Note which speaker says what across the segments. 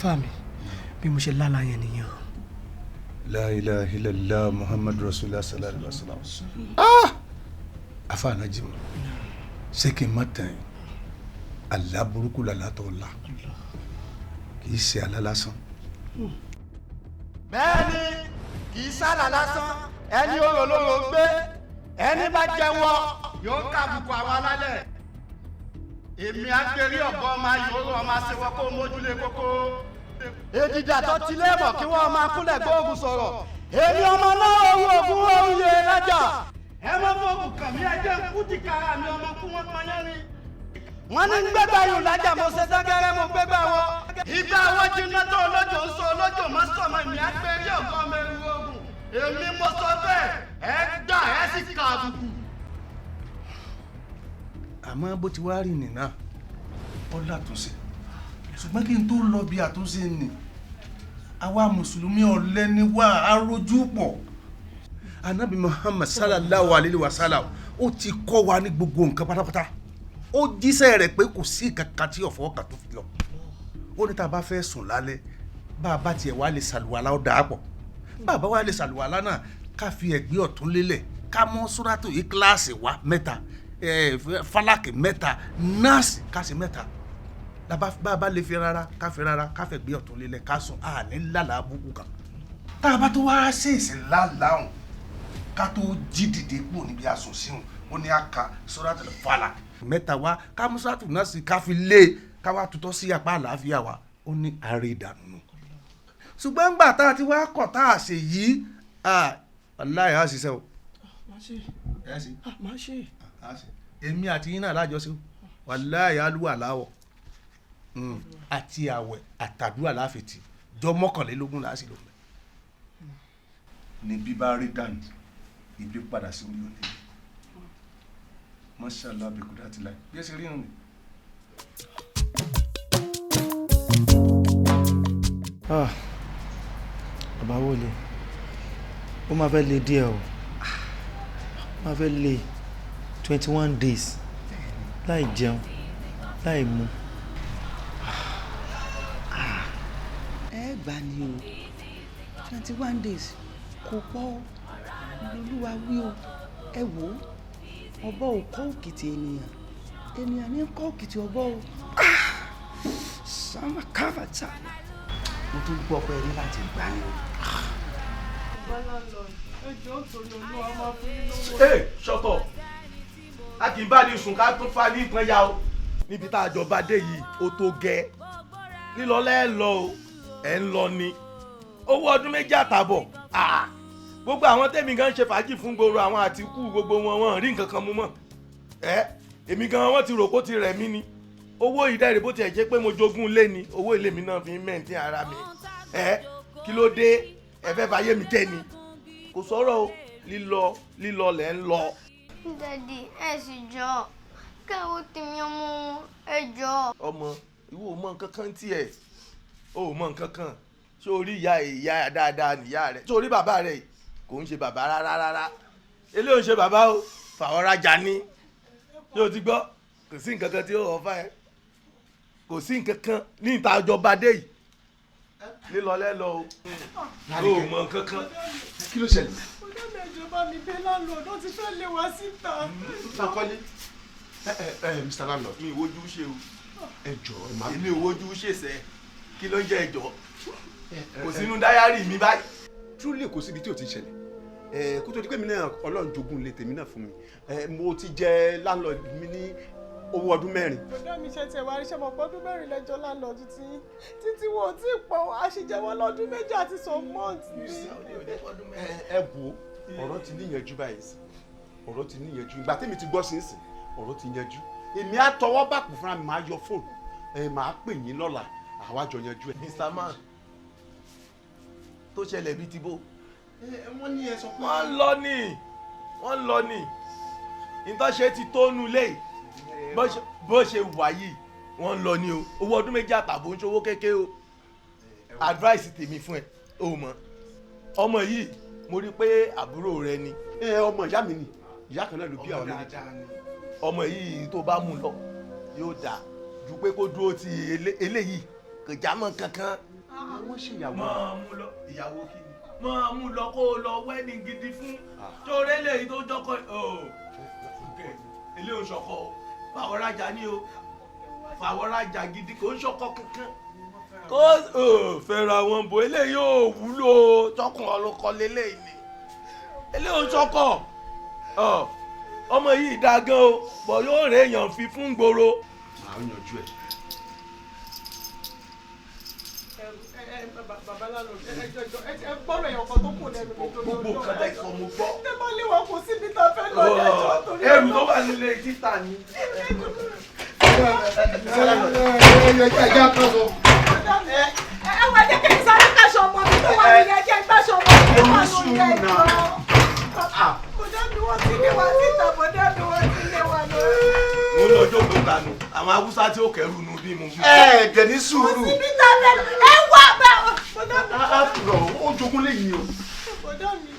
Speaker 1: Àfáà mi, bí mo ṣe lálàá yẹn nìyẹn o.
Speaker 2: La ilaha illallah Muhammadu Rasulullah sallallahu alaihi wasallam. Ah! Afa Najim, ṣé kí n má tàn yín? Àlá burúkú làlá tó la, kì í ṣe àlá lásán.
Speaker 3: Bẹ́ẹ̀ni, kì í sálà lásán. Ẹni orò lóró gbé, ẹni bá jẹ́wọ́ yóò kábùkù àwọn alálẹ̀. Èmi agbèrè ọ̀bọ ọmọ ayòrò ọmọ aṣèwọ́ kó mójúlé kókó. Èdìdà tó ti lẹ́mọ̀ kí wọ́n máa kúnlẹ̀ gbóògùn sọ̀rọ̀. Èmi ọmọ náà owó ògùn òye lájà. Ẹ má fọwọ́ kàn mí, ẹ jẹ́ kú ti kára mi, ọmọ kú wọn panyẹ́rin. Wọ́n ní gbẹ́gbà yòó lájà, mo ṣe dágẹ́rẹ́, mo gbẹ́gbà wọ. Ìgbà àwọn jiná tó olójó ń sọ olójó má sọ̀mọ́. Èmi agbèrè ọ̀gá ọmọ ewu ogun. Èmi mo sọ bẹ́ẹ̀, ẹ gbà, ẹ sì kà àbùkù.
Speaker 2: Àmọ́ bó ti wá rí nìna, ó látúnṣe, ṣùgbọ́n kí n tó lọ bí àtúnṣe nì, àwa mùsùlùmí ọ̀lẹ ni wá, arójú pọ̀. Anabi Muhammad sallallahu alayhi wa sallam, ó ti kọ́ wa ní gbogbo nǹkan pátápátá. Ó jíṣẹ́ rẹ̀ pé kò sí kankan tí ọ̀fọ̀ kan tó fi lọ. Ó ní tá a bá fẹ́ sùn lálẹ́, bá a bá tiẹ̀ wá lè ṣàlùwàlá, ó dàá pọ̀. Bá a bá wá lè ṣàlùwàlá náà, ká fi ẹ̀gbẹ́ ọ̀tún lélẹ̀, ká mọ́ sóràtò Ìkíláàsì wá mẹ́ta, Fálákì mẹ́ta, Nọ́ọ̀sì ká sí mẹ́ta. Bá a bá lè fi rárá, ká fi rárá, ká fẹ́ gbé ọ̀tún lélẹ̀, ká sùn, à ní lálàá búkú kan. Tá a bá tó wá ṣèṣì lálàáhùn, ká tó jí dìde kúrò níbi àsùn síhùn, ó ní àka sóràtò Fálákì mẹ́ta wá, ká mú sóràtò Nọ́ọ̀sì, ká fi lé, ká wá tutọ́ sí apá àlàáfíà wa. Ó ní àárẹ̀ ìdànù nù. Ṣùgbọ́n ńgbà tá a ti wá kọ̀ tá a ṣe yìí, aláì á ṣiṣẹ́ o.
Speaker 1: Má ṣe.
Speaker 2: Ẹ ṣe.
Speaker 1: Má ṣe.
Speaker 2: Èmi àti yín náà lájọṣe o. Wàláì, alúwà láwọ̀ àti àwẹ̀ àtàdúrà láfẹ̀tì jọ 21 láti lò. Ní bí bá rí dànù, ibi padà sí orí òní. Mashallah, bíkúdá ti láì bí ẹ ṣe rí nù ni.
Speaker 1: Ah, bàbá wọlé, ó máa fẹ́ le díẹ̀ o, ó máa fẹ́ le. 21 days láì jẹun, láì mu.
Speaker 4: Ẹ gbà ní o, 21 days kò pọ̀ o. Olúwa wí o. Ẹ wò ó, ọbọ̀ ò kọ́ òkìtì ènìyàn, ènìyàn ní kọ́ òkìtì ọbọ̀ o. Sàmà káfàtà, mo tún gbọ́ pé ẹ ní láti gbà ní o.
Speaker 5: Ee, ṣọtọ a kì í bá ní sùn ká tún fa ní ìtàn ya o. Níbi tá a jọ bá dé yìí, ó tó gẹ. Lílọ lẹ́ẹ̀ lọ o, ẹ̀ ń lọ ni owó ọdún 2.5. Ah, gbogbo àwọn tẹ́mi gan ṣe fàájì fún gbòòrò, àwọn Àtìkù, gbogbo wọn, wọn rí nǹkan kan mú mọ́ ẹ. Èmi gan, wọ́n ti rò kó ti rẹ̀ mí ni. Owó ìdẹ́rẹ̀, bó tiẹ̀ jẹ́ pé mo jogún lé ni, owó ilé mi náà fi ń mẹ́ǹtì ara mi. Ẹ kí ló dé? Ẹ fẹ́ fàyè mi jẹ́ ni? Kò sọ̀rọ̀ o. Lílọ, lílọ lẹ̀ ń lọ.
Speaker 6: Daddy, ẹ sì jọ kẹwọ́ tèmi ọmọ, ẹ jọ.
Speaker 5: Ọmọ, ìwọ ò mọ nǹkan kan tiẹ̀, o ò mọ nǹkan kan. Ṣé o rí ìyá? Ìyá dáadáa nìyá rẹ. Ṣé o rí bàbá rẹ yìí? Kò ń ṣe bàbá rárá rárá. Eléyìí ò ń ṣe bàbá o, fàwọ́rajà ni. Ṣé o ti gbọ́? Kò sí nǹkan kan tí ó wọ̀ fà ẹ́, kò sí nǹkan kan ní ìta àjọba dé yìí. Lílọ lẹ́lọ o, o ò mọ nǹkan kan.
Speaker 7: Kí ló ṣẹlẹ̀?
Speaker 8: Ọ̀dọ́ mi, ẹ̀jọ̀ bá mi bẹ́ landlord, ó ti fẹ́ lé wa síta.
Speaker 7: Bankole, ẹ ẹ ẹ Mr. Landlord.
Speaker 5: Mi ò wojú ṣe o.
Speaker 7: Ẹ jọ, ẹ má.
Speaker 5: Èmi ò wojú ṣe sẹ. Kí ló ń jẹ ẹjọ́? Kò sínú diary mi báyìí.
Speaker 7: Truly, kò síbi tí o ti ṣẹlẹ̀. Ẹ kó tó di pé mi náà, Ọlọ́run jogún lé tèmi náà fún mi, ẹ mo ti jẹ landlord mi ní owó ọdún 4.
Speaker 8: Ọ̀dọ́ mi, ṣe tiẹ̀ wá ríṣẹ́ mọ̀ pé ọdún 4 lẹ́jọ́ landlord títí wọn ò tí ì pọ̀, àṣìjẹ́wọ́ lọ́dún 2 àti some months ni.
Speaker 7: Ẹ wo, ọ̀rọ̀ ti níyanjú báyìí sí, ọ̀rọ̀ ti níyanjú. Ìgbà tèmi ti gbọ́ sí ìsìn, ọ̀rọ̀ ti yanjú. Èmi á tọwọ́ bàpò fúnra mi, máa yọ fóònù ẹ, máa pè yín lọ́la, àwa jọ yanjú ẹ.
Speaker 5: Mr. Man, tó ṣẹlẹ̀ bíi ti bó.
Speaker 7: Wọ́n ní ẹ sọ pé.
Speaker 5: Wọ́n ń lọ ní, wọ́n ń lọ ní. Ìtọ́ṣe ti tó nu lé bó ṣe wà yìí, wọ́n ń lọ ní o. Owó ọdún 2.5 ń ṣòwò kéke o. Advice tèmi fún ẹ, o mọ̀ ọmọ yìí, mo rí i pé àbúrò rẹ ni.
Speaker 7: Ẹ ọmọ ìyá mi ni, ìyá kan náà ló bí àwọn méjèèjì.
Speaker 5: Ọmọ yìí, tó bá mú lọ, yóò dáa ju pé kó dúró ti eléyìí, kò já mọ́ kankan.
Speaker 7: Wọ́n ṣe ìyàwó.
Speaker 5: Máa mú lọ ìyàwó kí ni? Máa mú lọ kó o lọ wẹ́ni gidi fún. Torí eléyìí tó jọkọ ilé òṣọkọ o. Fàwọ́rajà ni o. Fàwọ́rajà gidi kò ń ṣọkọ kankan. Kó fẹ́ra wọn bò eléyìí ò wúlò tọkùn ọlọ́kọ lélẹ́yìí ni. Eléyìí ò ń ṣọkọ. Ọmọ yìí dáa gan o, bọ̀ yóò rẹ̀ èèyàn fi fún gbòòrò.
Speaker 7: Màá yanjú ẹ̀.
Speaker 8: Bàbá lálọ́ ẹ ẹ gbọ́dọ̀ èèyàn kan tó kù lẹ́nu mi torí ọjọ́.
Speaker 5: Gbogbo nǹkan tẹ́ sọ mo gbọ́.
Speaker 8: Tẹ́ bá lé wa kò síbi tá a fẹ́ lọ ẹjọ́ torí.
Speaker 5: Ẹrù tó wà nílé títà ni.
Speaker 8: Ẹ wá jẹ́ kí n sáré káṣọ ọmọ mi tó wà nílé ẹjẹ́ gbàṣọ ọmọ mi tó wà nílé ẹjọ́. Bọ̀dá mi wọ́n ti lé wa síta, bọ̀dá mi wọ́n ti lé wa lọ.
Speaker 5: Mo lọ jókòó gbànú, àwọn Haúsá tí ó kẹrù nu bí mo.
Speaker 7: Ẹ dẹ̀ ní sùúrù.
Speaker 8: Kò síbi tá a fẹ́ lọ, ẹ wá bẹ́ẹ̀. Bọ̀dá mi.
Speaker 7: Àfùrọ̀ ó jogún léyìí o.
Speaker 8: Bọ̀dá mi,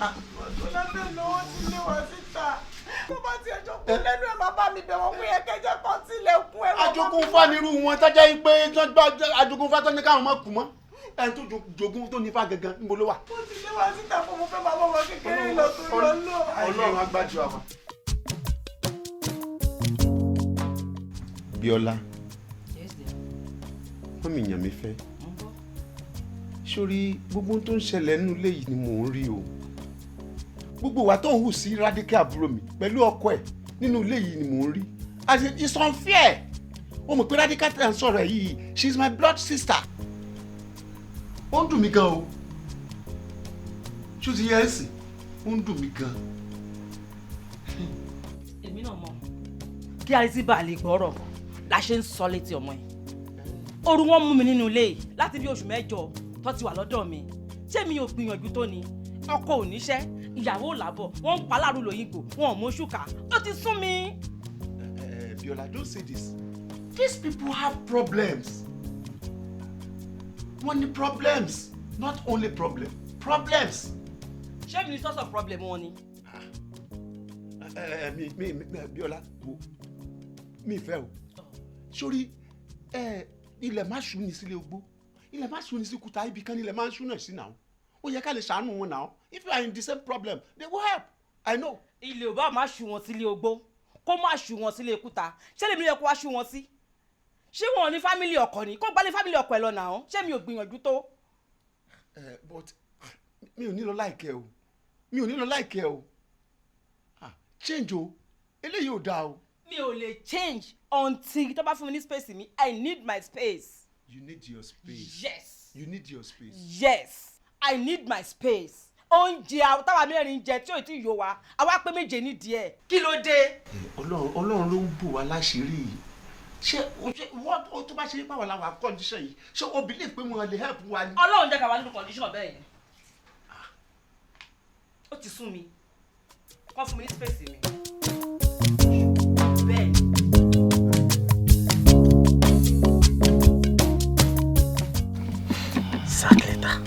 Speaker 8: bọ̀dá mi lọ wọ́n ti lé wa síta. Tó bá ti ẹjọ́ kú lẹ́nu ẹ̀ máa bá mi bẹ̀ wọ́n pé ẹ̀kẹ́jẹ́ kan tilẹ̀kùn ẹ̀rọ.
Speaker 7: Ajogun fá nírú wọn tájá yín pé ajogun fá tó ní káwọn máa kú mọ́. Ẹni tó jogún tó nífà gangan níbo ló wà.
Speaker 8: Ó ti lé wa síta fún mo fẹ́ máa bọ́ wọn kékeré lọ torí Ọlọ́run.
Speaker 7: Ọlọ́run á gbájú àwa. Bíọ́lá, mọ́mí yàn mí fẹ́. Sórí gbogbo ohun tó ń ṣẹlẹ̀ nínú ilé yìí ni mò ń rí o. Gbogbo wa tó ń hù sí Rádíkẹ́ àbúrò mi pẹ̀lú ọkọ ẹ̀ nínú ilé yìí ni mò ń rí. As in, it's unfair. O mọ̀ pé Rádíkẹ́ tẹ̀ ń sọ̀rọ̀ ẹ̀ yìí, she is my blood sister. Ó ń dùn mí gan o. Ṣó ti yẹ ẹ́ sìn? Ó ń dùn mí gan.
Speaker 9: Èmi náà mọ̀ kí arísí bá lè gbọ́rọ̀ la ṣe ń sọ létí ọmọ yìí. Oru wọn mú mi nínú ilé yìí láti bí oṣù mẹ́jọ tó ti wà lọ́dọ̀ mi. Ṣé mi ò gbìyànjú tó ni? Ọkọ ò níṣẹ́, ìyàwó ò lábọ̀, wọ́n ń pa láàrú lòyìnbó, wọn ò mọṣú ká. Ó ti sún mi.
Speaker 7: Biola, don't say this. These people have problems. Wọ́n ní problems, not only problem, problems.
Speaker 9: Ṣé mi ni source of problem wọn ni?
Speaker 7: Mi Biola, wo mi fẹ́ o. Sórí ilẹ̀ má ṣú ni sílé ogbó, ilẹ̀ má ṣú ni sí kúta, ibì kan ilẹ̀ má ṣú náà sí náà. Ó yẹ ká lè ṣàánú wọn náà. If you are in the same problem, they will help. I know.
Speaker 9: Ilé ò bá má ṣú wọn sílé ogbó, kó má ṣú wọn sílé kúta. Ṣé lèmi lè kó wá ṣú wọn sí? Ṣé wọn ní fámìlì ọkọ ni? Kó gbalẹ̀ fámìlì ọkọ ẹ lọ náà. Ṣé mi ò gbìyànjú tó?
Speaker 7: But mi ò ní lọ láìkẹ́ o. Mi ò ní lọ láìkẹ́ o. Change o. Eléyìí ò dáa o.
Speaker 9: Mi ò lè change until tó bá fún mi ní space mi. I need my space.
Speaker 7: You need your space.
Speaker 9: Yes.
Speaker 7: You need your space.
Speaker 9: Yes. I need my space. Oúnjẹ táwa mẹ́rin jẹ tí ò tí yó wa, àwa pé méje nídìí ẹ̀. Kí ló dé?
Speaker 7: Ọlọ́run ló ń bò wá láṣìírí yìí. Ṣé wọ́n tó bá ṣe báwa la wà condition yìí, ṣé o believe pé wọ́n lè help wa ni?
Speaker 9: Ọlọ́run jẹ́ ká wà nínú condition bẹ́ẹ̀ yẹn. Ó ti sún mi. Kọ́ fún mi ní space mi. Bẹ́ẹ̀ ni.
Speaker 10: Sack letter.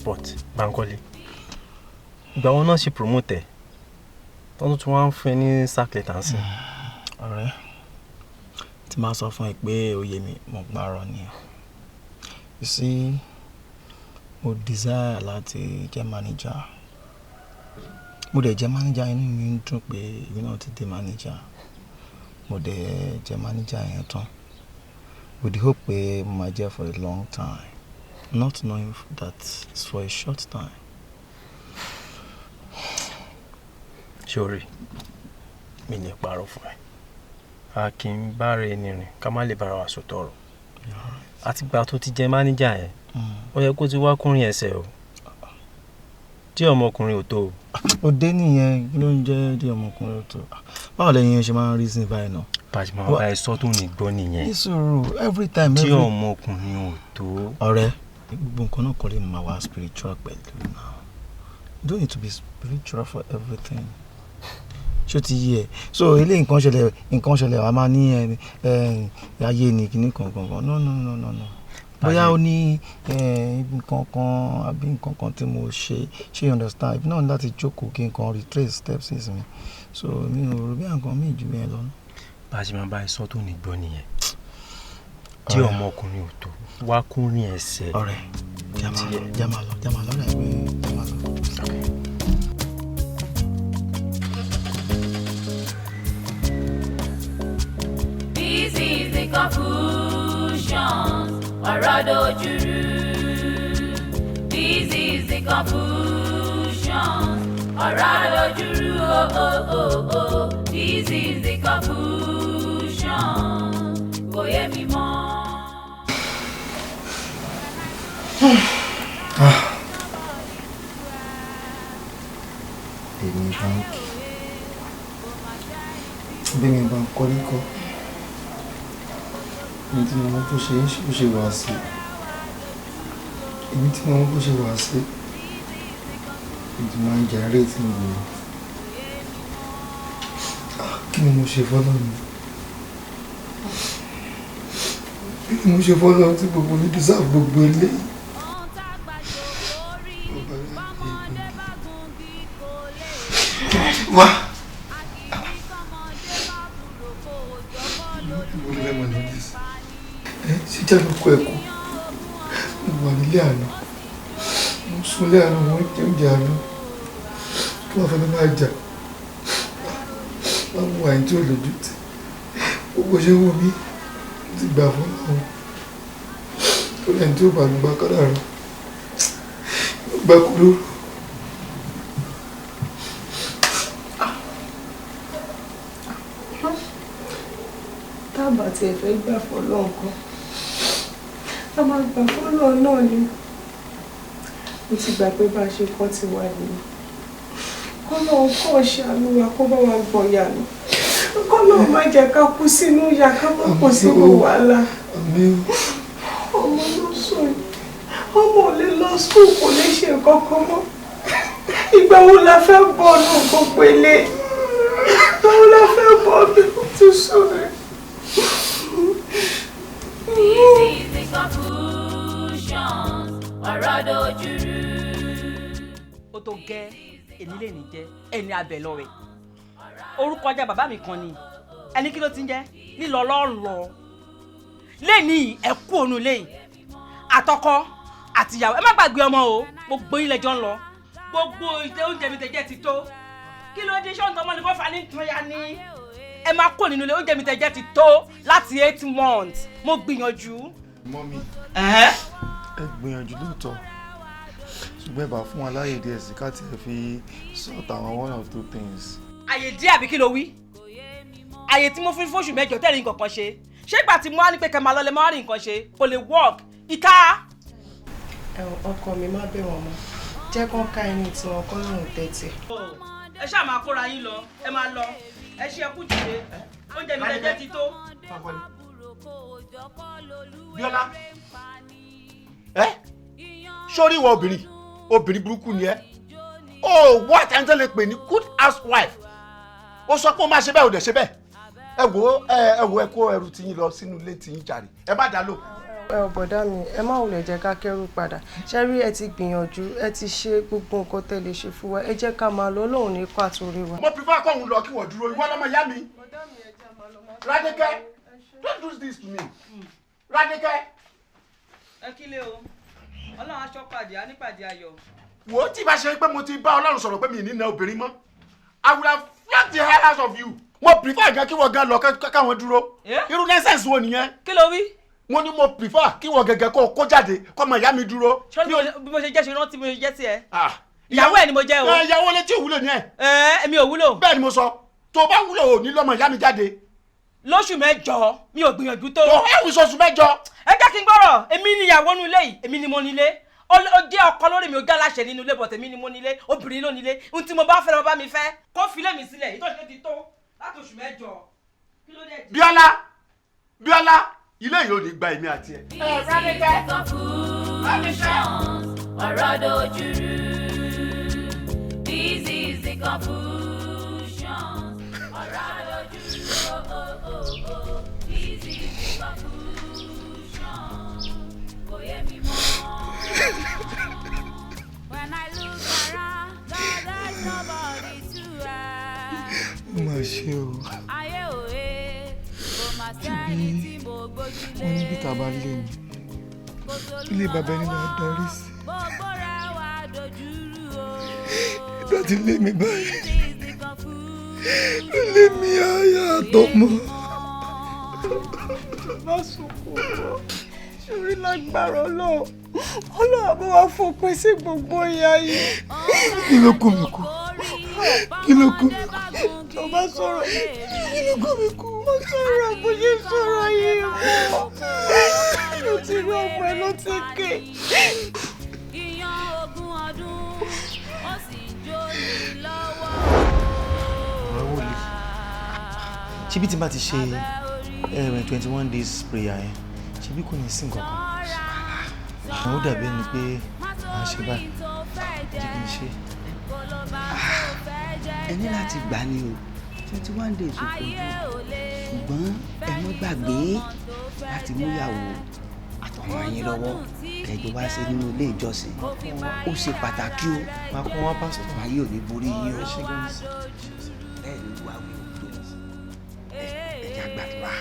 Speaker 10: But Bankole, ìgbà wo náà ṣe promote ẹ̀? Tọ́tún tí wọ́n á fún ẹ ní sack letter sí.
Speaker 1: Ọ̀rẹ́, tí máa sọ fún ẹ pé oyè mi mo gbàrọ̀ ni. You see, mo desire láti jẹ́ manager. Mo dẹ̀ jẹ́ manager, inú mi ń dùn pé èmi náà ti di manager. Mo dẹ̀ jẹ́ manager yẹn tán. With the hope pé mo máa jẹ́ for a long time. Not knowing that it's for a short time.
Speaker 10: Ṣorí, mi lè parọ́ fún ẹ. A kì í bára ẹni rìn ká má lè bára wa sòtọ̀ ọ̀rọ̀. Àtìgbà tó ti jẹ mánéjà yẹn, ó yẹ kó ti wá kúnrin ẹsẹ̀ o. Díẹ̀ ọmọkùnrin ò tó o.
Speaker 1: Ó dé nìyẹn, kí ló ń jẹ́ díẹ̀ ọmọkùnrin ò tó? Báwo lẹ́yìn ṣe máa ń rí sí báyìí náà?
Speaker 10: Bàjẹ́ bá ẹ sọ tó ní gbọ́ nìyẹn.
Speaker 1: Nísòro every time.
Speaker 10: Díẹ̀ ọmọkùnrin ò tó.
Speaker 1: Ọ̀rẹ́, gbogbo nǹkan náà kọ́ lè máa wá spiritual pẹ̀lú now. You don't need to be spiritual for everything. Ṣó ti yé ẹ? So ilé nǹkan ṣẹlẹ̀ wàá máa ní ayé ni kíní kankan. No no no no no. Bóyá ó ní nǹkan kan àbí nǹkan kan tí mo ṣe, ṣé you understand? Ibi náà ní láti jókòó kí n kan retrace steps mi. So mi ò rò bí nǹkan mi jù bẹ́ẹ̀ lọ.
Speaker 10: Bá a ṣe máa bá ẹ sọ tó ní gbọ́ nìyẹn. Tí ọmọkùnrin ò tó wá kúnrin ẹsẹ̀.
Speaker 1: Ọ̀rẹ́, jẹ́ máa lọ, jẹ́ máa lọ rẹ̀ pé jẹ́ máa lọ.
Speaker 11: This is the confusion, ọ̀rọ̀ dojúrú. This is the confusion, ọ̀rọ̀ dojúrú. Oh, oh, oh, oh. This is the confusion, kò yé mi mọ́.
Speaker 1: Ah. Èmi báńkì bí mi bá ń kọ́lé kọ́ èmi tí mo mọ bó ṣe ń bó ṣe wà sí, èmi tí mo mọ bó ṣe wà sí, èmi tí máa ń generate ń gbòòrò. Ah, kí ni mo ṣe fọ́lọ́run? Kí ni mo ṣe fọ́lọ́run tí gbogbo mi deserve gbogbo eléyìí? Wá. Mo lè mọ̀ ní this. Ẹ ṣe jẹ́ lóko ẹ̀kọ́. Mo wà nílé àná. Mo sùn lé àná, mo ń jẹ oúnjẹ àná. Kí wọ́n fẹ́ mi máa jà. Wọ́n mú àyìn tí ò lójú tì. Gbogbo ṣe wù mí. Mo ti gbà fún àwọn. Torí ẹni tí ó bá gbà kádàrá. Gbà kúrò.
Speaker 8: Tábà tí ẹ fẹ́ gbà fọlọ́ nǹkan, a máa gbà fọlọ́ náà ni. Mo ti gbà pé bá a ṣe kọ́ ti wà nìyẹn. Kọ́lọ́run kọ́ ṣàánú wa, kó bá wa gbọ̀n yànú. Kọ́lọ́run má jẹ́ ká kú sínú ìyà, ká má kó sínú wàhálà. Ọmọ ló sọ yìí, ọmọ ò lè lọ school, kò lè ṣe nǹkan kan mọ́. Ìgbà wo la fẹ́ bọ́ nù gbogbo ilé? Ìgbà wo la fẹ́ bọ́ bí ó ti sùn rẹ̀?
Speaker 11: This is the confusion, ọ̀rọ̀ dojúrú.
Speaker 9: Ó tó gẹ́, èmi lè ní jẹ́ ẹni abẹ lọ́rẹ̀. Orúkọ ajá bàbá mi kan ni ẹni kí ló ti ń jẹ́ lílọ lọ́ọ̀lọ́ lẹ́ni. Ẹ kú òun lẹ́yìn àtọkọ àtìyàwó, ẹ má gbàgbé ọmọ o. Gbogbo yín lẹ́jọ́ ń lọ. Gbogbo oúnjẹ mi tẹ̀jẹ́ ti tó. Kí ló dé? Ṣọ́ǹtàn ọmọ ni wọ́n fa ní tọ́ya ni. Ẹ máa kó nínú ilé. Oúnjẹ mi tẹ̀jẹ́ ti tó láti 8 months. Mo gbìyànjú.
Speaker 1: Mummy, ẹ gbìyànjú lóòótọ́, ṣùgbọ́n ẹ bá fún wa láàyè díẹ̀ sí ká tiẹ̀ fi sort àwọn one or two things.
Speaker 9: Àyè díẹ̀ àbí kí ló wí? Àyè tí mo fi fóṣù 8 tẹ̀lé nǹkan kan ṣe, ṣé ìgbà tí mo wá ní pé kẹ́ máa lọ lẹ máa rí nǹkan ṣe? Kò lè work ìka.
Speaker 8: Ẹ ọkọ mi, má bẹ̀ wọ́n mọ́, jẹ́ kán ká ẹni tí wọn kọ́ lóhùn tẹ́tí.
Speaker 9: Ẹ ṣáà máa kóra yín lọ, ẹ máa lọ. Ẹ ṣe ẹkú jìde. Oúnjẹ mi jẹjẹ ti tó.
Speaker 7: Bíọ́lá, ẹ sórí ìwọ obìnrin, obìnrin burúkú ni ẹ o. What ẹni tó lè pè ní good housewife? Ó sọ pé ó máa ṣe bẹ́ẹ̀, ò dẹ̀ ṣe bẹ́ẹ̀. Ẹ wo, ẹ wo, ẹ kó ẹrù tiyín lọ sínú ilé tiyín jàre, ẹ má dá lò.
Speaker 8: Ẹ ò bọ̀dá mi, ẹ má wulẹ̀ jẹ́ ká kẹ́rù padà. Ṣé rí, ẹ ti gbìyànjú, ẹ ti ṣe gbogbo nǹkan tẹ́ lè ṣe fún wa. Ẹ jẹ́ ká máa lọ, Ọlọ́run ní kó àtúrí wa.
Speaker 7: Mo prefer kóhun lọ kí wọ́n dúró. Ìwọ lọ́mọ ìyá mi. Rádékẹ́, don't do this to me, Rádékẹ́.
Speaker 9: Ẹ kílé o, Ọlọ́run aṣọ pàdé á nípàdé ayọ̀.
Speaker 7: Wo, tí bá ṣe pé mo ti bá Ọlọ́run sọ̀rọ̀ pé mi ì ní na obìnrin mọ́, I will have flagged the hell out of you. Mo prefer gan kí wọ́n gan lọ káwọn dúró. Irú nonsense wo nìyẹn?
Speaker 9: Kí ló wí?
Speaker 7: Mo ní mo prefer kí wọ́n gẹ́gẹ́ kó kó jáde, kó ọmọ ìyá mi dúró.
Speaker 9: Ṣé bí mo ṣe jẹ́ ṣe rántí bí mo ṣe jẹ́ sí ẹ? Ìyàwó ẹ ni mo jẹ́ o.
Speaker 7: Ìyàwó létí òwúlò ni ẹ.
Speaker 9: Ẹ èmi ò wúlò.
Speaker 7: Bẹ́ẹ̀ ni mo sọ, tó o bá wúlò, ò ní lọ́mọ ìyá mi jáde.
Speaker 9: Lóṣù 8 mi ò gbìyànjú tó.
Speaker 7: Tó ẹ wù sọ̀sù 8.
Speaker 9: Ẹ jẹ́ kí n gbọ́rọ̀. Èmi ni ìyàwó nínú ilé yìí, èmi ni mo nílé. Ó jẹ́ ọkọ lórí mi, ó jẹ́ aláṣẹ nínú ilé, but èmi ni mo nílé. Obìnrin ló nílé. Ohun tí mo bá fẹ́ lọ bá mi fẹ́. Kó filé mi sílẹ̀, ìtọ́jú ti tó láti oṣù 8. Kí ló dé?
Speaker 7: Bíọ́lá, Bíọ́lá, ilé yìí ò ní gba èmi àti ẹ.
Speaker 11: This is the confusion, ọ̀rọ̀ dojúrú. This is the confusion, ọ̀rọ̀ dojúrú. Oh, oh, oh, oh. This is the confusion, kò yé mi mọ́. When I look around, God, there's nobody to help.
Speaker 1: Ó mà ṣe o.
Speaker 11: Ayé òye, kò má
Speaker 8: Ṣebí wọ́n ní bí tàbá lé ní ilé bàbá ẹni náà darí sí. Ìgbà tí lé mi báyìí, lé mi àyà àtọmọ.
Speaker 12: Má sunkún mọ́, ṣorí lágbára Ọlọ́run, Ọlọ́run bó wá fòpin sí gbogbo ìyà yìí.
Speaker 8: Kí ló kù mí kú? Kí ló kù mí kú?
Speaker 12: Tó bá sọ̀rọ̀, kí ló kù mí kú? Mo sọ̀rọ̀ bó ṣe sọ̀rọ̀ yìí mọ́. Ló ti rí ọmọ ẹ ló ti ké.
Speaker 11: Iyán ogún ọdún, ó sì ń jó ní lọ́wọ́.
Speaker 1: Ọ̀rọ̀ wò lè ṣebí tí n bá ti ṣe 21 days prayer yẹn, ṣebí kò ní sí nǹkan kan. Ó dàbí ẹni pé à ń ṣe báyìí, jẹ́ kí n ṣe.
Speaker 4: Ẹ ní láti gbà ní o, 21 days ò pọ̀ jù, ṣùgbọ́n ẹ mọ́ gbàgbé láti mú ìyàwó àtọmọ yín lọ́wọ́ kẹjọ wá sí nínú ilé ìjọsìn. Ó ṣe pàtàkì o.
Speaker 1: Máa kún wá pásítọ̀.
Speaker 4: Ayé ò ní borí yín o. Bẹ́ẹ̀ ni wàá wí o, ẹ jẹ́ àgbàdúrà.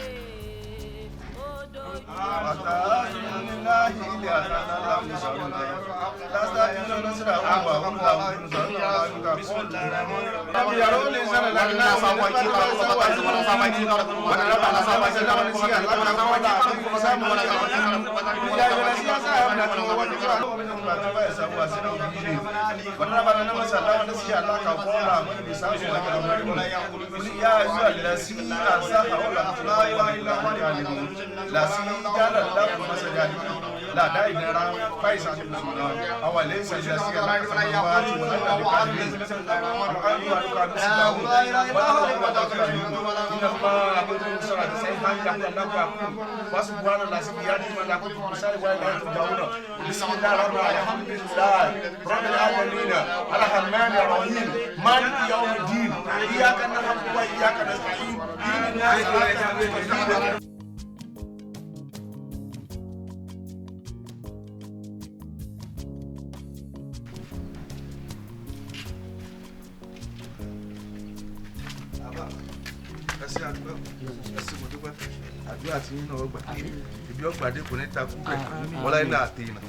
Speaker 2: Àdúrà tí yín náà gbà, ibi ọgbà dé kò ní takú bẹ́ẹ̀, wọlé iná àti iná.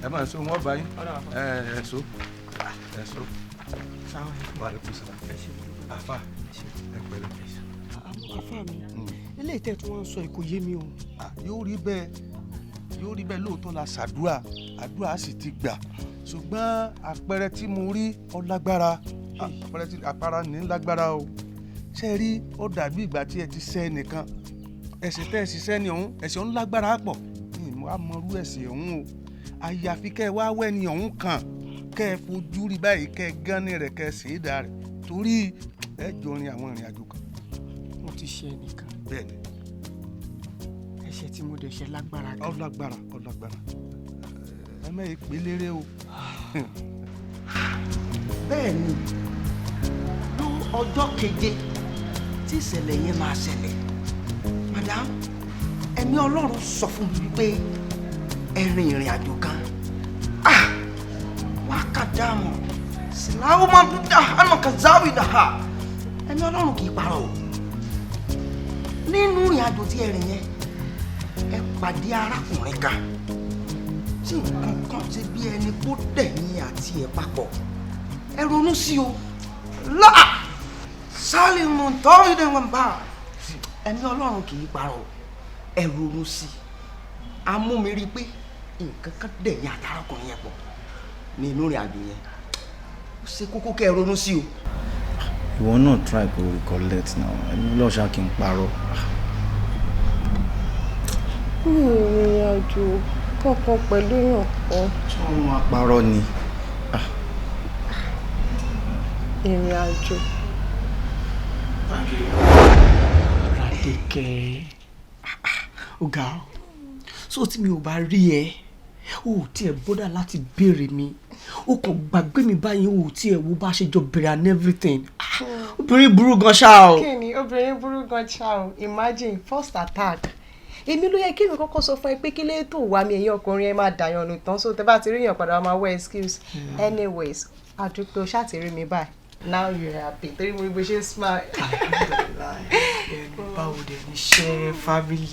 Speaker 2: Ẹ máa so wọn bá yín, ẹ so ẹ so wà á kó sara àfa ẹ pẹ̀lẹ́.
Speaker 12: Àfa mi, eléyìí tẹ́ tí wọ́n ń sọ kò yé mi o.
Speaker 2: Yóò rí bẹ́ẹ̀, yóò rí bẹ́ẹ̀, lóòótọ́ la ṣàdúrà, àdúrà sì ti gbà, ṣùgbọ́n àpẹẹrẹ tí mo rí ó lágbára, àpẹẹrẹ tí àpárá ní lágbára o. Ṣe rí, ó dàbí ìgbà tí ẹ ti ṣẹ̀ ẹnìkan, ẹ̀ṣẹ̀ tẹ́ ẹ ṣiṣẹ́ ni ọ̀hún, ẹ̀ṣẹ̀ ọ̀hún lágbára pọ̀, ní àmọ́rú ẹ̀ṣẹ̀ ọ̀hún o. Àyàfi kẹ́ ẹ wá wẹ́ ni ọ̀hún kàn, kẹ́ ẹ fojú rí báyìí, kẹ́ ẹ gán ní rẹ̀, kẹ́ ẹ ṣe é dà rẹ̀, torí ẹ jọ rin àwọn ìrìn àjò kan.
Speaker 12: Mo ti ṣẹ̀ ẹnìkan.
Speaker 2: Bẹ́ẹ̀ni.
Speaker 12: Ẹ̀ṣẹ̀ tí mo dẹ̀ ṣẹ̀ lágbára gan.
Speaker 2: Ó lágbára, ó lágbára. Ẹ mẹ́ ìpè léré o.
Speaker 4: Bẹ́ẹ̀ ni, ló ọjọ́ keje tí ìṣẹ̀lẹ̀ yẹn máa ṣẹlẹ̀, madam, ẹ̀mí Ọlọ́run sọ fún mi wípé ẹ rin ìrìn àjò kan. Ah, wákàdámọ̀ síláwó máa ń dá àná kazáwì dàhà. Ẹ̀mí Ọlọ́run kì í parọ́ o. Nínú ìrìn àjò tí ẹ rìn yẹn, ẹ pàdé arákùnrin kan tí nǹkan kan ti bí ẹni kó dẹ̀yìn àti ẹ̀ papọ̀. Ẹ ronú sí o. Láà sálìmù tọ́rìdẹ̀ wọn bá. Ẹ̀mí Ọlọ́run kì í parọ́, ẹ ronú sí i. A mú mi rí i pé nǹkan kan dẹ̀yìn àtàràkùnrin yẹn pọ̀ nínú ìrìn àjò yẹn. Ó ṣe kókó kẹ́ ẹ ronú sí o.
Speaker 1: Ìwọ náà try to recollect now, ẹni lọ́ọ̀ṣà kì í parọ́.
Speaker 8: Mi ò rìnrìn àjò kankan pẹ̀lú èèyàn kan.
Speaker 1: Ṣé wọ́n máa parọ́ ni?
Speaker 8: Ìrìn àjò.
Speaker 12: Rádékẹ́, ó ga ọ́. So tí mi ò bá rí ẹ, o ò tiẹ̀ bọ́dà láti béèrè mi, o kàn gbàgbé mi báyìí, o ò tiẹ̀ wo bá ṣe jọ bẹ̀rẹ̀ and everything. Obìnrin burú gan ṣá o.
Speaker 8: Kí ni obìnrin burú gan ṣá o? Imagine first attack. Èmi ló yẹ kí èmi kọ́kọ́ sọ fún ẹ pé kí lè tó wá mi, ẹ̀yin ọkùnrin ẹ máa dàyàn nù tán, so tẹ bá ti rí yàn padà máa wá excuse. Anyways, àdúpẹ́ o ṣáà ti rí mi báyìí. Now you're happy. Torí mo rí bó ṣe ń smile.
Speaker 12: Báwo dẹ̀ ni iṣẹ́ family?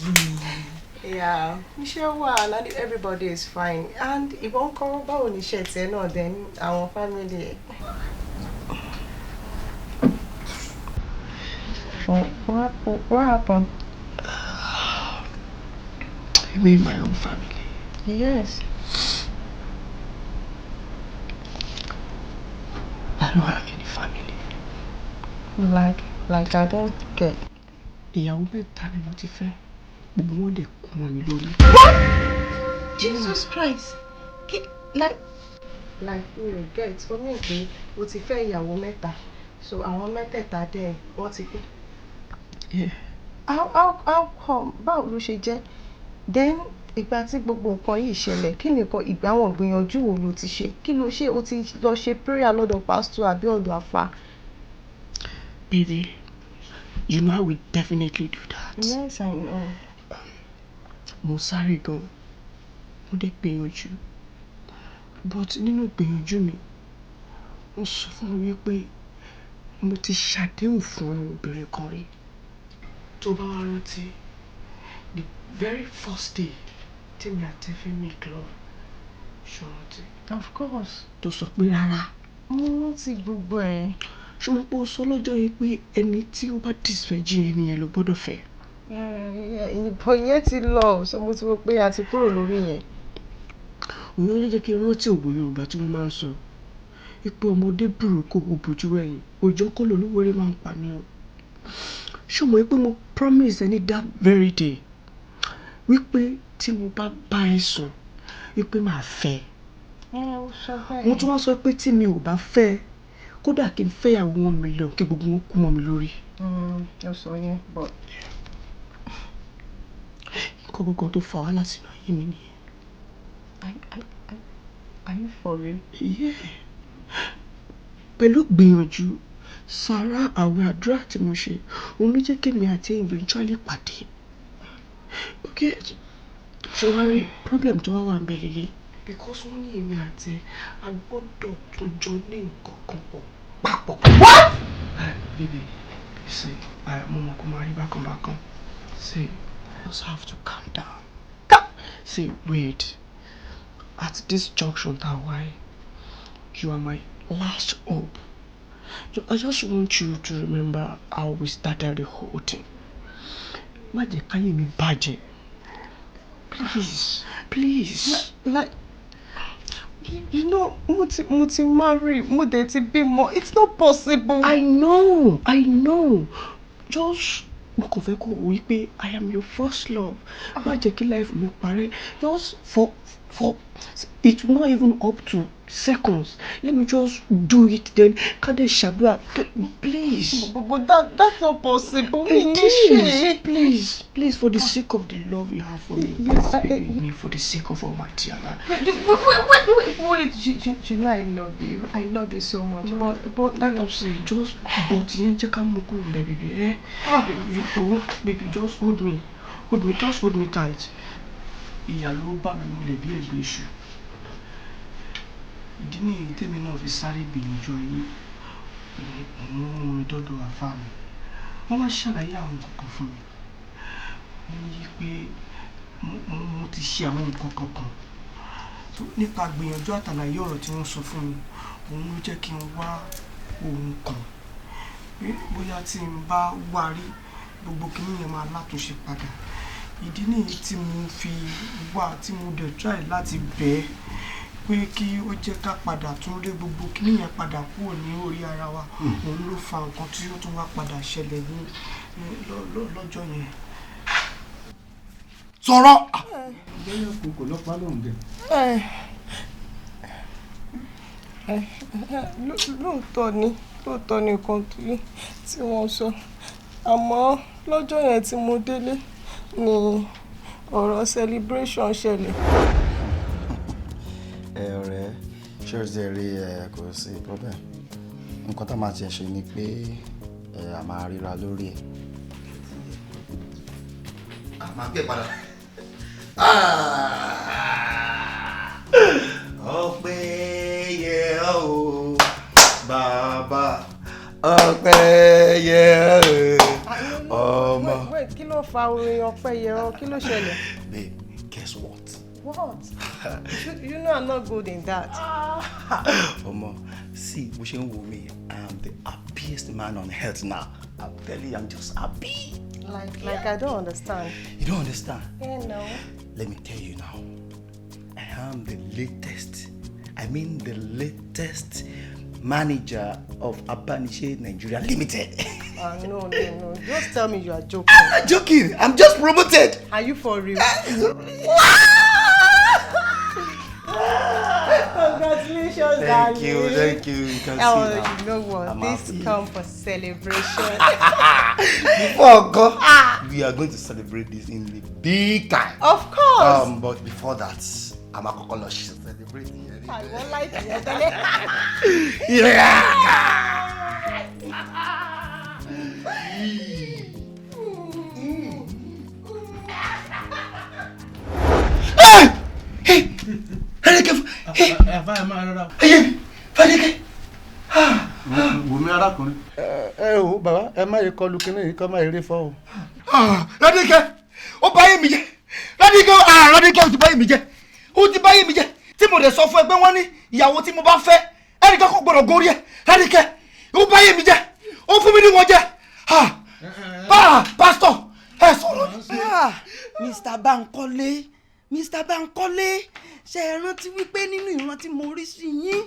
Speaker 8: Yeah, iṣẹ́ wà and everybody is fine. And ìwọ ńkọ́, báwo ni iṣẹ́ tiẹ̀ náà then àwọn family ẹ̀? What happened?
Speaker 12: You mean my own family?
Speaker 8: Yes.
Speaker 12: I don't have any family.
Speaker 8: Like I don't get.
Speaker 12: Ìyàwó mẹ́ta ni mo ti fẹ́. Gbogbo wọn dẹ̀ kú mọ́ mi lórí.
Speaker 8: What? Jesus Christ! Like mi ò get. Ó ní pé o ti fẹ́ ìyàwó mẹ́ta. So àwọn mẹ́tẹ̀ẹ̀ta dẹ̀ wọ́n ti kú.
Speaker 12: Yeah.
Speaker 8: How come? Báwo ló ṣe jẹ́? Then ìgbà tí gbogbo nǹkan yìí ṣẹlẹ̀, kí ni nǹkan ìgbà àwọn ìgbìyànjú wo ló ti ṣe? Kí ló ṣe? O ti lọ ṣe prayer lọ́dọ̀ pastor àbí ọ̀dọ̀ àfà?
Speaker 12: Baby, you know I will definitely do that.
Speaker 8: Yes, I know.
Speaker 12: Mo sáré gan, mo dẹ̀ gbìyànjú. But nínú ìgbìyànjú mi, wọ́n sọ fún mi wípé mo ti ṣàdéhùn fún obìnrin kan rí. Tó bá wá rántí, the very first day tèmi àti ẹ fẹ́ make love, ṣó rántí?
Speaker 8: Of course.
Speaker 12: Tó sọ pé rárá.
Speaker 8: Mo rántí gbogbo ẹ̀.
Speaker 12: Ṣé mo pé o sọ lọ́jọ́ yẹn pé ẹni tí ó bá disvirgin ẹni yẹn ló gbọ́dọ̀ fẹ́?
Speaker 8: Ìbọn yẹn ti lọ, so mo ti rò pé a ti kúrò lórí yẹn.
Speaker 12: Òun ló jẹ́ kí n rántí òwe Yorùbá tí wọ́n máa ń sọ. Wípé ọmọdé burúkú ò bójú ẹ̀yìn, òjò kọ́ lolúwere máa ń pa ni o. Ṣé o mọ̀ wípé mo promise ẹni that very day wípé tí mo bá bá ẹ sùn wípé màá fẹ́ ẹ. Mo tún wá sọ pé tí mi ò bá fẹ́ ẹ, kódà kí n fẹ́yàwó 1 million kí gbogbo wọn kú mọ́ mi lórí.
Speaker 8: Ó sọ yẹn, but
Speaker 12: Nǹkan gbogbo tó fa wàhálà sínú ayé mi nìyẹn.
Speaker 8: Are you for real?
Speaker 12: Yeah. Pẹ̀lú gbìyànjú, sàrà, àwẹ̀, àdúrà tí mo ṣe, òun ló jẹ́ kí èmi àti ẹ eventually pàdé. Okay, ṣé wàá rí problem tó wá wà níbẹ̀ lélẹ̀? Because wọ́n ní èmi àti ẹ, a gbọ́dọ̀ tún jọ ní nǹkan kan pọ̀ papọ̀.
Speaker 8: What?
Speaker 12: Baby, you see, mo mọ̀ kó máa rí bákan bákan. See, you just have to calm down. See, wait. At this junction that why you are my last hope. I just want you to remember how we started the whole thing. Má jẹ́ káyé mi bàjẹ́. Please, please.
Speaker 8: Like, mo ti marry, mo dẹ̀ ti bímọ. It's not possible.
Speaker 12: I know, I know. Just mo kàn fẹ́ kó o wí pé I am your first love. Má jẹ́ kí life mi parẹ́. Just for it's not even up to seconds. Let me just do it then. Ká dẹ̀ ṣàdúrà. Please.
Speaker 8: But that's not possible.
Speaker 12: It is. Please, please, for the sake of the love you have for me.
Speaker 8: Yes,
Speaker 12: Baby, for the sake of Almighty Allah.
Speaker 8: Wait, wait, wait, wait. You know I love you. I love you so much. But
Speaker 12: that I'm saying, just but yẹn jẹ́ ká mú kúrò níbẹ̀, baby. Eh? You, oh, baby, just hold me. Hold me, just hold me tight. Ìyá ló bá mi múlẹ̀ bí ẹ̀gbẹ́ iṣu. Ìdí nìyí tèmi náà fi sáré gbìyànjú ayé. Mo mú mi dọ́dọ̀ àfáà mi. Wọ́n wá ṣàlàyé àwọn nǹkan kan fún mi. Wọ́n ní pé mo ti ṣe àwọn nǹkan kankan. So, nípa gbìyànjú àtàlàyé ọ̀rọ̀ tí wọ́n sọ fún mi, òun ló jẹ́ kí n wá ohun kan. Pé bóyá tí n bá wá rí, gbogbo kiní yẹn máa látúnṣe padà. Ìdí nìyí tí mo fi wá, tí mo dẹ̀ try láti bẹ̀ ẹ́ pé kí ó jẹ́ ká padà tún rí gbogbo kiní yẹn padà kúrò ní orí ara wa. Òun ló fa nǹkan tí ó tún wá padà ṣẹlẹ̀ ní lọ́jọ́ yẹn.
Speaker 2: Sọ̀rọ̀. Bẹ́ẹ̀ kò kò lọ́pàá lòun gẹ̀.
Speaker 8: Lóòótọ́ ni nǹkan tí wọ́n sọ, àmọ́ lọ́jọ́ yẹn tí mo délé ni ọ̀rọ̀ celebration ṣẹlẹ̀.
Speaker 3: Ẹ ọ̀rẹ́, ṣé o ti rí ẹ? Kò sí problem. Nǹkan tá a máa tiẹ̀ ṣe ni pé ẹ a máa ríra lórí ẹ̀.
Speaker 7: A máa gbé padà. Ọpẹ́ yẹ ọ́ o, bàbá.
Speaker 2: Ọpẹ́ yẹ ọmọ.
Speaker 8: Wait, kí ló fa orin ọpẹ́ yẹ ọ? Kí ló ṣẹlẹ̀?
Speaker 2: Babe, guess what?
Speaker 8: What? You know I'm not good in that.
Speaker 2: Ọmọ, see, bó ṣe ń wò mí, I am the happiest man on earth now. I'm telling you, I'm just happy.
Speaker 8: Like I don't understand.
Speaker 2: You don't understand?
Speaker 8: Yeah, no.
Speaker 2: Let me tell you now. I am the latest, I mean the latest manager of Abanise Nigeria Limited.
Speaker 8: No, no, no. Just tell me you are joking.
Speaker 2: I'm not joking. I'm just promoted.
Speaker 8: Are you for real? Congratulations,
Speaker 2: Thank you,
Speaker 8: darling.
Speaker 2: thank you. You can
Speaker 8: Oh,
Speaker 2: see now.
Speaker 8: you know what?
Speaker 2: I'm
Speaker 8: This
Speaker 2: happy.
Speaker 8: come for celebration.
Speaker 2: Before God, we are going to celebrate this in the big time.
Speaker 8: Of course.
Speaker 2: But before that, I'm a kokolo celebrate.
Speaker 8: I won't like it. Tẹ́lẹ̀.
Speaker 2: Yeah.
Speaker 7: Wò mí arákùnrin. Ẹ o bàbá, ẹ má yẹ kọlu kínní yìí kọ́ má yẹ eré fọ́ o.
Speaker 2: Ládìkẹ́, ó bá yé mi jẹ́. Ládìkẹ́, Ládìkẹ́, ó ti bá yé mi jẹ́. Ó ti bá yé mi jẹ́. Tí mo dẹ̀ sọ fún ẹ pé wọ́n ní ìyàwó tí mo bá fẹ́, ẹnìkan kò gbọ́dọ̀ gorí ẹ̀. Ládìkẹ́, ó bá yé mi jẹ́. Ó fún mi ní wọn jẹ́. Pásítọ̀, ẹ sọ̀rọ̀.
Speaker 4: Mr. Bankole, Mr. Bankole, ṣe é rántí wípé nínú ìran tí mo rí sí yín,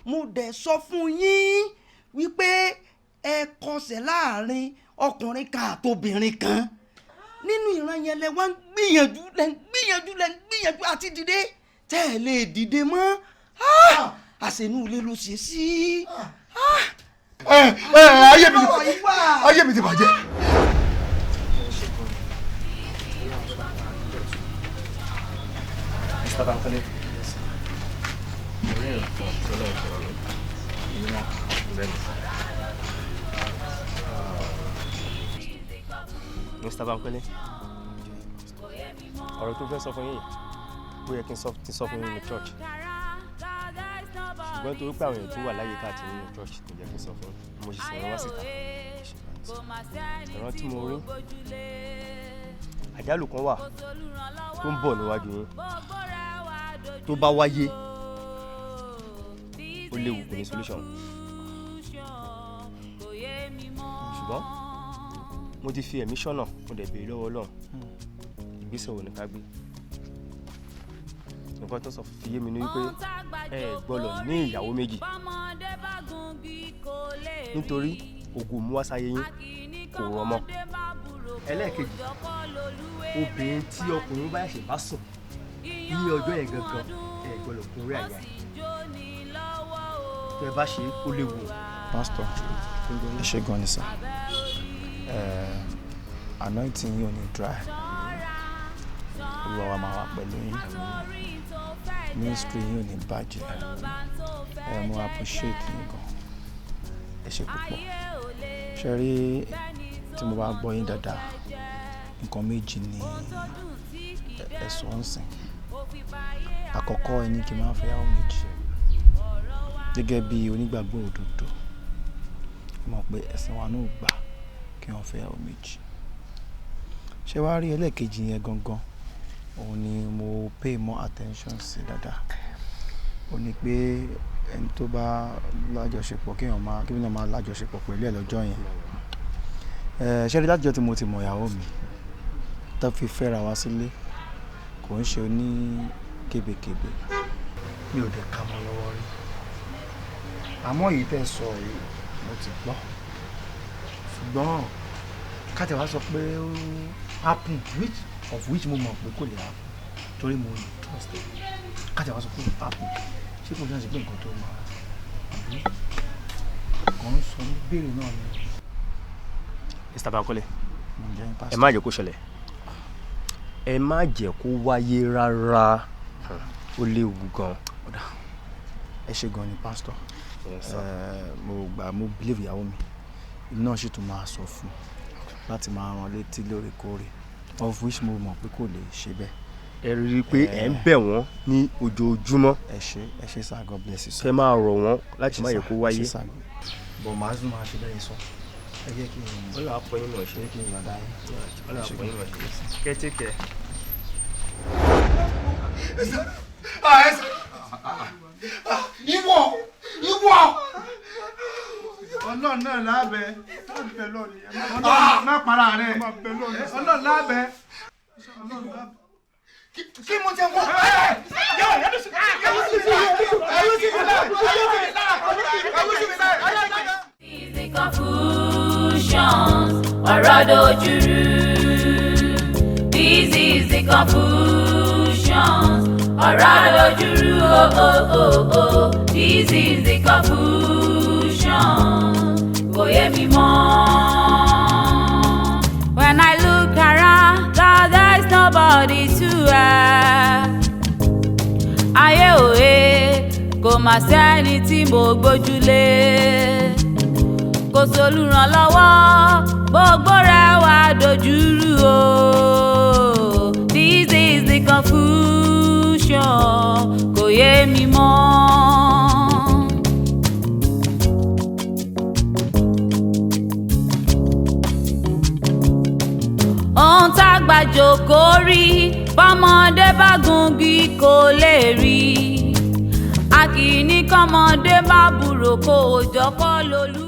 Speaker 4: mo dẹ̀ sọ fún yín wípé ẹ kọsẹ̀ láàrin ọkùnrin kan àtobìnrin kan. Nínú ìran yẹn lẹ wá ń gbìyànjú, lẹ ń gbìyànjú, lẹ ń gbìyànjú àti dìde, tẹ́ ẹ lè dìde mọ́. Àṣẹnú ilé ló ṣe sí.
Speaker 2: Ayé mi ti bàjẹ́.
Speaker 10: Mr. Bankole. Mo rí ìrànkan tí Ọlọ́run sọ̀rọ̀ mi. Ìran bẹ́ẹ̀. Mr. Bankole, ọ̀rọ̀ tó fẹ́ sọ fún yín, ó yẹ kí n ti sọ fún yín ní church. Ṣùgbọ́n torí pé àwọn èèyàn tó wà láyé káàkiri nínú church kò jẹ́ kí n sọ fún yín, mo sì sọ̀rọ̀ wá síta. Ìran tí mo rí, àjálù kan wà tó ń bọ̀ níwájú yín. Tó bá wáyé, ó léwu, kò ní solution. Ṣùgbọ́n mo ti fi ẹ̀mí ṣọ́nà, mo dẹ̀ béèrè lọ́wọ́ Ọlọ́run, ìgbésẹ̀ wo ni ká gbé. Nǹkan tó sọ fi yé mi ni wípé ẹ gbọ́dọ̀ ní ìyàwó méjì, nítorí ògùn mú wá sáyé yín kò rọ̀ mọ́. Ẹlẹ́ẹ̀kejì, obìnrin tí ọkùnrin bá ṣẹ̀ṣẹ̀ bá sùn ní ọjọ́ yẹn gangan, ẹ gbọ́dọ̀ kún orí àyà ẹ̀. Tẹ́ ẹ bá ṣe, ó léwu.
Speaker 1: Pásítọ̀, ẹ ṣé gan ni sir. Anointing yín ò ní dry. Olúwa wa máa wà pẹ̀lú yín. Ministry yín ò ní bàjẹ́. Mo appreciate yín gan. Ẹ ṣé púpọ̀. Ṣé rí, tí mo bá gbọ́ yín dáadáa, nǹkan méjì ni ẹ sọ ń sìn. Àkọ́kọ́, ẹni kí n máa fẹ́ yàwó méjì. Gẹ́gẹ́ bí onígbàgbọ́ òdodo, mo mọ̀ pé ẹ̀sìn wa náà ò gbà kí wọ́n fẹ́ yàwó méjì. Ṣé wàá rí ẹlẹ́ẹ̀kejì yẹn gangan, òun ni mo pay more attention sí dáadáa. Ó ní pé ẹni tó bá lájọṣepọ̀, kí èèyàn máa, kí èèyàn máa lájọṣepọ̀ pẹ̀lú ẹ̀ lọ́jọ́ yẹn. Ṣé rí, látijọ́ tí mo ti mọ̀ ìyàwó mi, tó fi fẹ́ra wa sílé, kò ń ṣe oní kébékébé. Mi ò dẹ̀ ká mọ́ lọ́wọ́ rí. Àmọ́ èyí tẹ́ sọ yìí, mo ti gbọ́. Ṣùgbọ́n ká tẹ̀ wá sọ pé ó happen, which of which mo mọ̀ pé kò lè happen, torí mo trust ẹ. Ká tẹ̀ wá sọ pé ó happen, ṣé kò ṣe pé nǹkan tó máa àbí kàn ń sọ ní béèrè náà ni.
Speaker 10: Mr. Bankole,
Speaker 1: Ǹjẹ́
Speaker 10: ẹ má jẹ́ kó ṣẹlẹ̀, ẹ má jẹ́ kó wáyé rárá, ó léwu gan.
Speaker 1: Ẹ ṣé gan ni, pásítọ̀. Mo gbà, mo believe ìyàwó mi, èmi náà sì tún máa sọ fún un láti máa rán létí lóòrèkóòrè, of which mo mọ̀ pé kò lè ṣe bẹ́ẹ̀.
Speaker 10: Ẹ rí i pé ẹ ń bẹ̀ wọ́n ní ojoojúmọ́.
Speaker 1: Ẹ ṣé, ẹ ṣé sir, God bless you sir.
Speaker 10: Kẹ́ máa rọ̀ wọ́n láti má yẹ kó wáyé.
Speaker 1: Ẹ ṣé sir. But màá tún máa ṣe bẹ́ẹ̀ sọ. Ẹ jẹ́ kí n.
Speaker 10: Ọlọ́run á kọ́ yín mọ̀ ṣe.
Speaker 1: Ẹ jẹ́ kí n yọ̀ǹda yín.
Speaker 10: Ọlọ́run á kọ́ yín mọ̀ ṣe. Kẹ́ take care.
Speaker 3: Ìwọ ìwọ.
Speaker 2: Ọlọ́run náà lábẹ́ Ọlọ́run má para rẹ̀ Ọlọ́run lábẹ́.
Speaker 3: Kí mo jẹ wọ́n.
Speaker 11: The confusions ọ̀rọ̀ dojúrú. This is the confusions ọ̀rọ̀ dojúrú oh oh oh oh. This is the confusion kò yé mi mọ́. When I look around, God, there's nobody to help. Ayé òye kò mà sẹ́ni tí mo gbójúlé. Kò sólùrànlọ́wọ́ gbogbo rẹ̀ wá dojúrú o. This is the confusion kò yé mi mọ́. Ohun tágbà jókòó rí bọ́mọdé bá gungi kò lè rí. A kì í ní kọ́mọdé má burò kó òjọ́ kọ́ lolú.